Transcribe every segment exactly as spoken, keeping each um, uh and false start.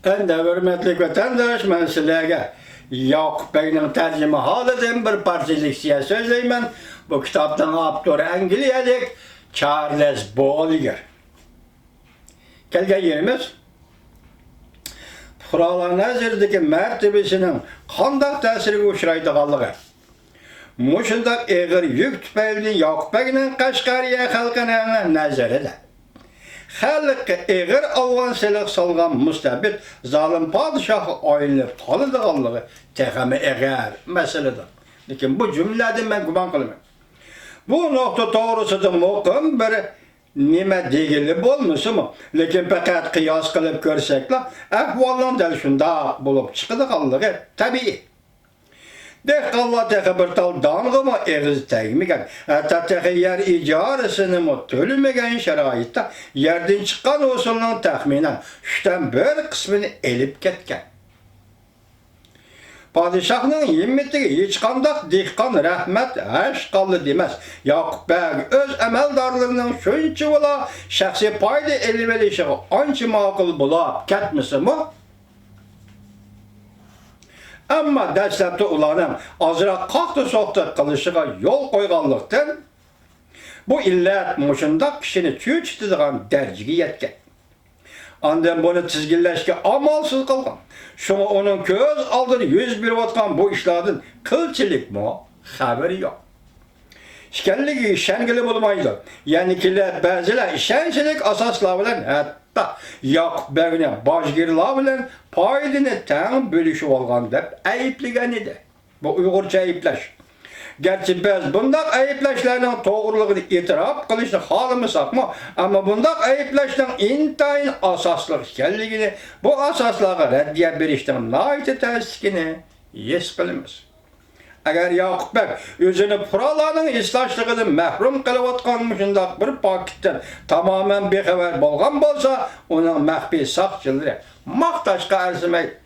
ئەمدى ھۆرمەتلىك ۋەتەنداش، مەن سىلەرگە ياقۇپ بەگنىڭ تەرجىمىھالىدىن بىر پارچە لېكسىيە سۆزلەيمەن. بۇ كىتابنىڭ ئاپتورى ئەنگلىيەلىك چارلىز بولگېر. كەلگەن يېرىمىز پۇقرالار نەزىرىدىكى مەرتىۋىسىنىڭ قانداق تەسىرگە ئۇچرايدىغانلىقى. مۇشۇنداق ئېغىر يۈك تۈپەيلىدىن ياقۇپ بەگنىڭ قەشقەرىيە خەلقىنىڭ نەزىرىدە خەلققە ئېغىر ئالۋان سېلىق سالغان مۇستەبىت زالىم پادىشاھقا ئايلىنىپ قالىدىغانلىقى تېخىمۇ ئېغىر مەسىلىدۇر. لېكىن بۇ جۈملىلەردىن مەن گۇمان قىلىمەن. بۇ نۇقتا توغرىسىدا مۇقىم بىر نېمە دېگىلى بولمىسىمۇ، لېكىن پەقەت قىياس قىلىپ كۆرسەكلا، ئەھۋالنىڭ دەل شۇنداق بولۇپ چىقىدىغانلىقى تەبىئىي. دېھقانلار تېخى بىر تال دانغىمۇ ئېغىزى تەگمىگەن، ھەتتا تېخى يەر ئىجارىسىنىمۇ تۆلىمىگەن شارائىتتا يەردىن چىققان ھوسۇلنىڭ تەخمىنەن ئۈچتىن بىر قىسمىنى ئېلىپ كەتكەن. پادىشاھنىڭ ھىممىتىگە ھېچقانداق دېھقان رەھمەت ھەش قالدى دېمەس. ياقۇپ بەگ ئۆز ئەمەلدارلىرىنىڭ شۇنچىۋالا شەخسىي پايدا ئېلىۋېلىشىغا ئانچە ماقۇل بولاپ كەتمىسىمۇ، ئەمما دەسلەپتە ئۇلارنىڭ ئازراق قاقتى-سوقتى قىلىشىغا يول قويغانلىقتىن، بۇ ئىللەت مۇشۇنداق كىشىنى چۆچۈتىدىغان دەرىجىگە يەتكەن. ئاندىن بۇنى تىزگىنلەشكە ئامالسىز قالغان. شۇڭا ئۇنىڭ كۆز ئالدىدا يۈز بېرىۋاتقان بۇ ئىشلاردىن قىلچىلىكمۇ خەۋىرى يوق ئىكەنلىكىگە ئىشەنگىلى بولمايدۇ. يەنە كېلىپ بەزىلەر ئىشەنچلىك ئاساسلار بىلەن ھەتتا ياقۇپ بەگنى باجگىرلار بىلەن پايدىنى تەڭ بۆلۈشۈۋالغان دەپ ئەيىبلىگەن ئىدى. بۇ ئۇيغۇرچە ئەيىبلەش. گەرچە بىز بۇنداق ئەيىبلەشلەرنىڭ توغرىلىقىنى ئېتىراپ قىلىشنى خالىمىساقمۇ، ئەمما بۇنداق ئەيىبلەشنىڭ ئىنتايىن ئاساسلىق ئىكەنلىكىنى، بۇ ئاساسلارغا رەددىيە بېرىشنىڭ ناھايىتى تەسلىكىنى ھېس قىلىمىز. ئەگەر ياقۇپ بەگ ئۆزىنى پۇقرالارنىڭ ھېسداشلىقىدىن مەھرۇم قىلىۋاتقان مۇشۇنداق بىر پاكىتتىن تامامەن بىخەۋەر بولغان بولسا، ئۇنىڭ مەخپىي ساقچىلىرى ماختاشقا ئەرزىمەيدۇ.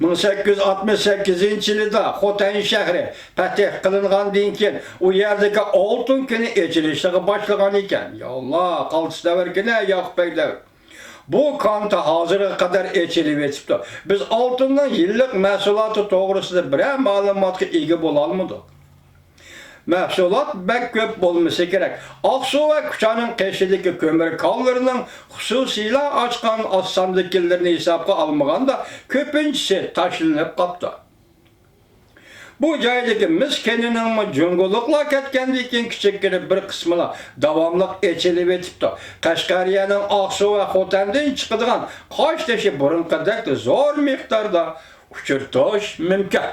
مىڭ سەككىز يۈز ئاتمىش سەككىزىنچى يىلىدا خوتەن شەھىرى پەتھ قىلىنغاندىن كېيىن، ئۇ يەردىكى ئالتۇن كېنى ئېچىلىشىغا باشلىغان ئىكەن. يا ئاللا، قالتىس دەۋركىنە ياقۇپ بەگ دەۋر. بۇ كانتا ھازىرغا قەدەر ئېچىلىۋېتىپتۇ. بىز ئالتۇننىڭ يىللىق مەھسۇلاتى توغرىسىدا بىرەر مەلۇماتقا ئىگە بولالمىدۇق. مەھسۇلات بەك كۆپ بولمىسا كېرەك. ئاقسۇ ۋە كۇچانىڭ قېشىدىكى كۆمۈر كانلىرىنىڭ خۇسۇسىيلار ئاچقان ئاز ساندىكىلىرىنى ھېسابقا ئالمىغاندا، كۆپىنچىسى تاشلىنىپ قاپتۇ. بۇ جايدىكى مىس كېنىنىڭمۇ جۇڭگولۇقلار كەتكەندىن كېيىن كىچىككىنە بىر قىسمىلا داۋاملىق ئېچىلىۋېتىپتۇ. قەشقەرىيەنىڭ ئاقسۇ ۋە خوتەندىن چىقىدىغان قاشتېشى بۇرۇنقىدەك زور مىقداردا ئۇچرىتىش مۇمكىن.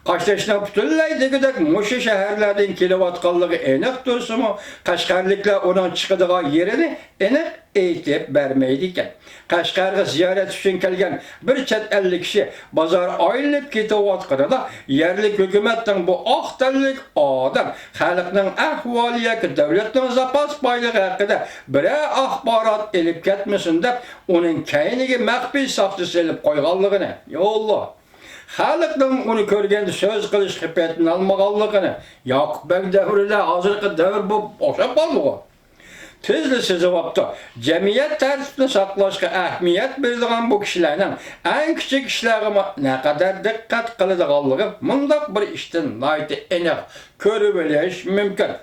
قاشتېشىنىڭ پۈتۈنلەي دېگۈدەك مۇشۇ شەھەرلەردىن كېلىۋاتقانلىقى ئېنىق تۇرسىمۇ، قەشقەرلىكلەر ئۇنىڭ چىقىدىغان يېرىنى ئېنىق ئېيتىپ بەرمەيدىكەن. قەشقەرگە زىيارەت ئۈچۈن كەلگەن بىر چەت ئەللىك كىشى بازار ئايلىنىپ كېتىۋاتقىنىدا، يەرلىك ھۆكۈمەتنىڭ بۇ ئاق تەنلىك ئادەم خەلقنىڭ ئەھۋالى ياكى دۆلەتنىڭ زاپاس بايلىقى ھەققىدە بىرەر ئاخبارات ئېلىپ كەتمىسۇن دەپ، ئۇنىڭ كەينىگە مەخپىي ساقچى سېلىپ قويغانلىقىنى، يا ئاللا! خەلقنىڭ ئۇنى كۆرگەندە سۆز قىلىشقا پېتىنالمىغانلىقىنى ياقۇپ بەگ دەۋرىدە ھازىرقى دەۋر بولۇپ ئوخشاپ قالدىغۇ. تېزلا سىزىۋاپتۇ. جەمئىيەت تەرتىپىنى ساقلاشقا ئەھمىيەت بېرىدىغان بۇ كىشىلەرنىڭ ئەڭ كىچىك ئىشلارغىمۇ نەقەدەر دىققەت قىلىدىغانلىقى مۇنداق بىر ئىشتىن ناھايىتى ئېنىق كۆرۈۋېلىش مۇمكىن.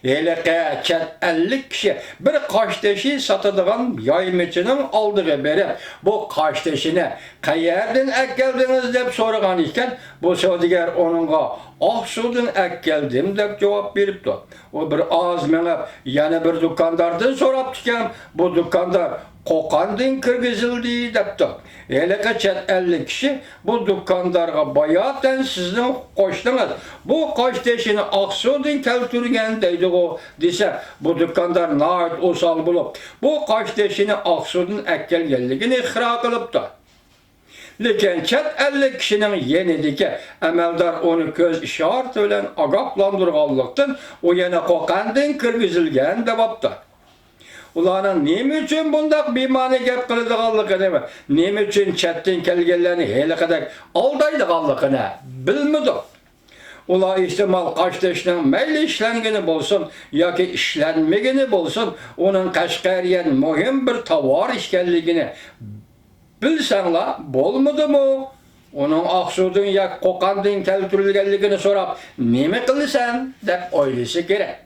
ھېلىقى چەت ئەللىك كىشى بىر قاشتېشى ساتىدىغان يايمىچىنىڭ ئالدىغا بېرىپ، بۇ قاشتېشىنى قەيەردىن ئەكەلدىڭىز دەپ سورىغان ئىكەن، بۇ سودىگەر ئۇنىڭغا ئاقسۇدىن ئەكەلدىم دەپ جاۋاب بېرىپتۇ. ئۇ بىر ئاز مېڭىپ، يەنە بىر دۇكانداردىن سوراپتىكەن، بۇ دۇكاندار قوقاندىن كىرگۈزۈلدى دەپتۇ. ھېلىقى چەت ئەللىك كىشى بۇ دۇكاندارغا باياتەن سىزنىڭ قوشنىڭىز بۇ قاشتېشىنى ئاقسۇدىن كەلتۈرگەن دەيدىغۇ دېسە، بۇ دۇكاندار ناھايىتى ئوسال بولۇپ، بۇ قاشتېشىنى ئاقسۇدىن ئەكەلگەنلىكىنى ئىقرار قىلىپتۇ. لېكىن چەت ئەللىك كىشىنىڭ يېنىدىكى ئەمەلدار ئۇنى كۆز ئىشارىتى بىلەن ئاگاھلاندۇرغانلىقتىن، ئۇ يەنە قوقاندىن كىرگۈزۈلگەن دەۋاپتۇ. ئۇلارنىڭ نېمە ئۈچۈن بۇنداق بىمەنە گەپ قىلىدىغانلىقىنى ۋە نېمە ئۈچۈن چەتتىن كەلگەنلەرنى ھېلىقىدەك ئالدايدىغانلىقىنى بىلمىدۇق. ئۇلار ئېھتىمال قاشتېشىنىڭ مەيلى ئىشلەنگىنى بولسۇن ياكى ئىشلەنمىگىنى بولسۇن، ئۇنىڭ قەشقەرىيەن مۇھىم بىر تاۋار ئىكەنلىكىنى بىلسەڭلار بولمىدىمۇ؟ ئۇنىڭ ئاقسۇدىن ياكى قوقاندىن كەلتۈرۈلگەنلىكىنى سوراپ نېمە قىلىسەن دەپ ئويلىسا كېرەك.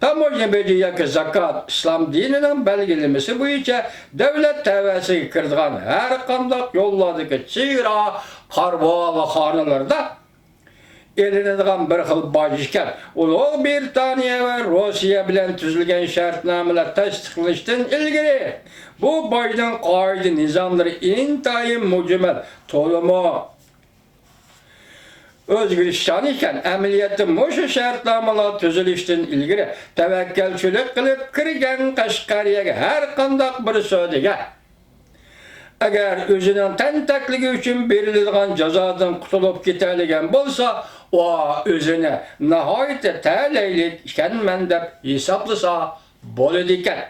تاموژنا بېجى ياكى زاكات ئىسلام دىنىنىڭ بەلگىلىمىسى بويىچە دۆلەت تەۋەسىگە كىرىدىغان ھەر قانداق يوللاردىكى چېگرا قارىۋالخانىلىرىدا ئېلىنىدىغان بىر خىل باج ئىكەن. ئۇلۇغ بىرىتانىيە ۋە روسىيە بىلەن تۈزۈلگەن شەرتنامىلەر تەستىقلىنىشتىن ئىلگىرى بۇ باجنىڭ قائىدە نىزاملىرى ئىنتايىن مۇجمەل، تولىمۇ ئۆزگىرىشچان ئىكەن. ئەمەلىيەتتە مۇشۇ شەرتنامىلەر تۈزۈلۈشتىن ئىلگىرى تەۋەككەلچىلىك قىلىپ كىرگەن قەشقەرىيەگە ھەر قانداق بىر سودىگەر، ئەگەر ئۆزىنىڭ تەنتەكلىكى ئۈچۈن بېرىلىدىغان جازادىن قۇتۇلۇپ كېتەلىگەن بولسا، ئۇ ئۆزىنى ناھايىتى تەلەيلىك ئىكەنمەن دەپ ھېسابلىسا بولىدىكەن.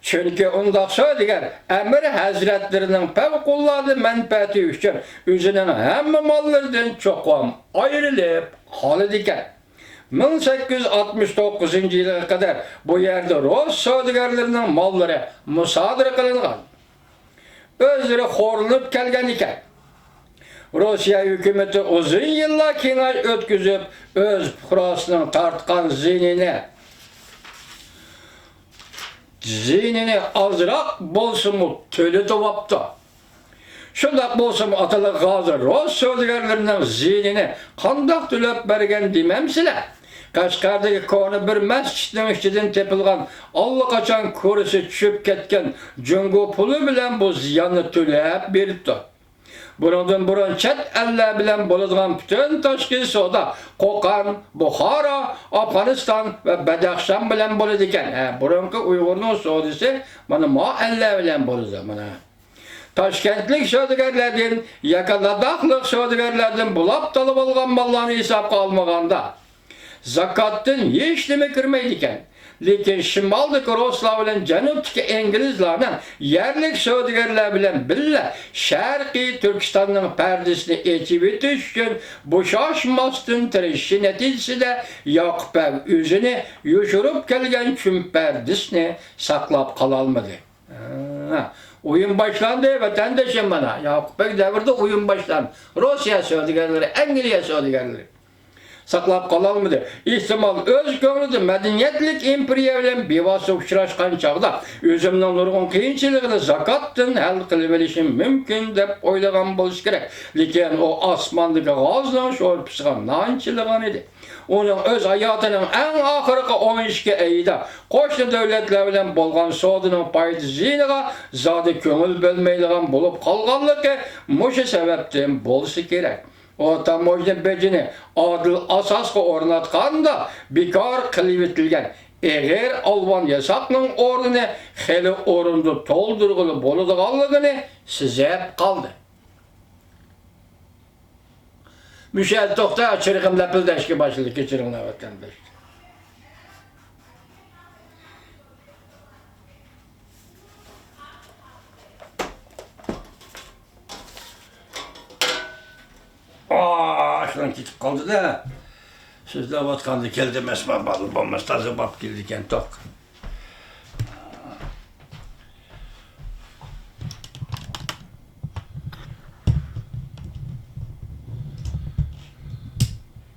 چۈنكى ئۇنداق سودىگەر ئەمىر ھەزرەتلىرىنىڭ پەۋقۇلئاددە مەنپەئەتى ئۈچۈن ئۆزىنىڭ ھەممە ماللىرىدىن چوقۇم ئايرىلىپ قالىدىكەن. مىڭ سەككىز يۈز ئاتمىش توققۇزىنچى يىلغا قەدەر بۇ يەردە رۇس سودىگەرلىرىنىڭ ماللىرى مۇسادىرە قىلىنغان، ئۆزلىرى خورلىنىپ كەلگەن ئىكەن. روسىيە ھۆكۈمىتى ئۇزۇن يىللار كېڭەش ئۆتكۈزۈپ، ئۆز پۇقراسىنىڭ تارتقان زىيىنىنى، زىيىنىنى ئازراق بولسىمۇ تۆلىتىۋاپتۇ. شۇنداق بولسىمۇ، ئاتىلىق غازى رۇس سودىگەرلىرىنىڭ زىيىنىنى قانداق تۆلەپ بەرگەن دېمەمسىلەر؟ قەشقەردىكى كونا بىر مەسچىتنىڭ ئىچىدىن تېپىلغان ئاللىقاچان كۇرسى چۈشۈپ كەتكەن جۇڭگو پۇلى بىلەن بۇ زىياننى تۆلەپ بېرىپتۇ. بۇنىڭدىن بۇرۇن چەت ئەللەر بىلەن بولىدىغان پۈتۈن تاشقى سودا قوقان، بۇخارا، ئافغانىستان ۋە بەدەخشان بىلەن بولىدىكەن. ھە، بۇرۇنقى ئۇيغۇرنىڭ سودىسى مانا ما ئەللەر بىلەن بولىدۇ، مانا. تاشكەنتلىك سودىگەرلەردىن ياكى لاداخلىق سودىگەرلەردىن بۇلاپ تالىۋالغان ماللارنى ھېسابقا ئالمىغاندا، زاكاتتىن ھېچنېمە كىرمەيدىكەن. لېكىن شىمالدىكى رۇسلار بىلەن جەنۇبتىكى ئىنگلىزلارنىڭ يەرلىك سودىگەرلەر بىلەن بىللە شەرقىي تۈركىستاننىڭ پەردىسىنى ئېچىۋېتىش ئۈچۈن بوشاشماستىن تىرىشىشى نەتىجىسىدە، ياقۇپ بەگ ئۆزىنى يوشۇرۇپ كەلگەن چۈمپەردىسىنى ساقلاپ قالالمىدى. ھە، ئويۇن باشلاندى، ۋەتەندىشىم، مانا، ياقۇپ بەگ دەۋرىدە ئويۇن باشلاندى. روسىيە سودىگەرلىرى، ئەنگلىيە سودىگەرلىرى ساقلاپ قالالمىدى. ئېھتىمال، ئۆز كۆڭلىدە مەدەنىيەتلىك ئىمپېرىيە بىلەن بىۋاسىتە ئۇچراشقان چاغدا، ئۆزۈمنىڭ نۇرغۇن قىيىنچىلىقىنى زاكاتتىن ھەل قىلىۋېلىشىم مۇمكىن دەپ ئويلىغان بولۇشى كېرەك. لېكىن ئۇ ئاسماندىكى غازنىڭ شورپىسىغا نان چىلىغان ئىدى. ئۇنىڭ ئۆز ھاياتىنىڭ ئەڭ ئاخىرقى ئون ئىككى ئېيىدا قوشنا دۆلەتلەر بىلەن بولغان سودىنىڭ پايدا زىيىنىغا زادى كۆڭۈل بۆلمەيدىغان بولۇپ قالغانلىقى مۇشۇ سەۋەبتىن بولسا كېرەك. ئۇ تاموژنا بېجىنى ئادىل ئاساسقا ئورناتقاندا بىكار قىلىۋېتىلگەن ئېغىر ئالۋان ياساقنىڭ ئورنىنى خېلى ئورۇندا تولدۇرغىلى بولىدىغانلىقىنى سېزىپ قالدى. مۇشۇ يەردە توختا، چىرىغىم لەپىلدەشكە باشلىدى، كەچۈرۈڭلار ۋەتەنداش. ئاشۇنىڭ كېتىپ قالدى-دە. سۆزلەۋاتقاندا كەلدى ئەمەسما، بالىلار بولماس، تازا باب كېلىدىكەن توق.